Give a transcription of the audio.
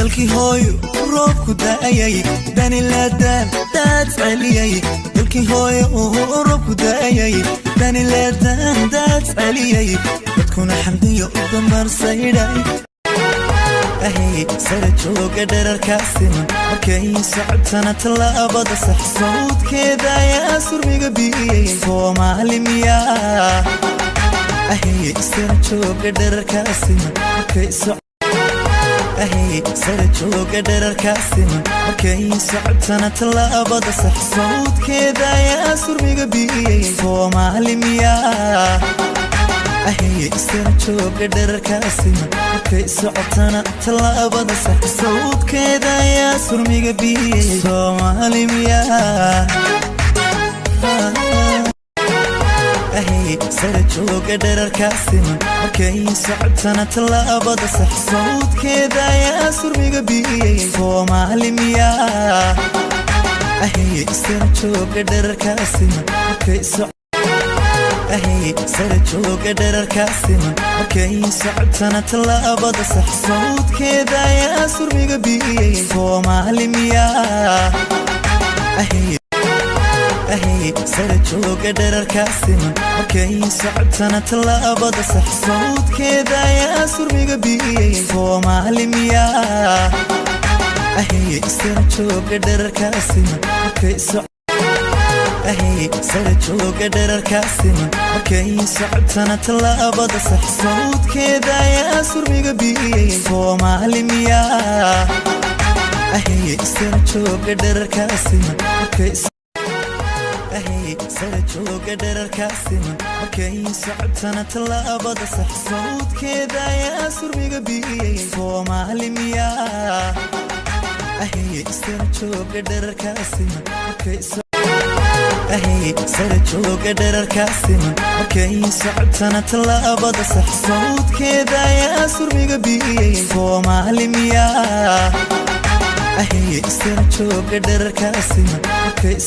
Dalkii hooyo roobku da'ayay, danilaadaan daad celiyay. Dalkii hooyo roobku da'ayay, danilaadaan daad celiyay, dadkuna xamdiyo u dambarsaydhay. Ahay, sara jooga dherarkaa siman, markay socotana tallaabada sax, sawdkeeda ayaa surmiga biyey. Soomaali miyaa? Ahay, sara jooga dherarkaa siman, markay ahay, sara jooga dherarkaa siman, markay socotana tallaabada sax, sawdkeeda ayaa surmiga biyey. Soomaali miyaa? Ahay, sara jooga dherarkaa siman, markay socotana tallaabada sax, sawdkeeda ayaa surmiga biyey. Soomaali miyaa? Ahay, sara jooga dherarkaa siman, markay socotana tallaabada sax, sawdkeeda ayaa surmiga biyey. Soomaali miyaa? Ahay, sara jooga dherarkaa siman, markay ahay, sara jooga dherarkaa siman, markay socotana tallaabada sax, sawdkeeda ayaa surmiga biyey. Soomaali miyaa? Ahay, ahay, sara jooga dherarkaa siman, markay socotana tallaabada sax, sawdkeeda ayaa surmiga biyey. Soomaali miyaa? Ahay, sara jooga dherarkaa siman, markay ahay, sara jooga dherarkaa siman, markay socotana tallaabada sax, sawdkeeda ayaa surmiga biyey. Soomaali miyaa? Ahay, sara jooga dherarkaa siman, markay ahay, sara jooga dherarkaa siman, markay socotana tallaabada sax, sawdkeeda ayaa surmiga biyey. Soomaali miyaa? Ahay, sara jooga dherarkaa siman, markay ahay, sara jooga dherarkaa siman, markay socotana tallaabada sax, sawdkeeda ayaa surmiga biyey. Soomaali miyaa? Ahay, sara jooga dherarkaa siman, markay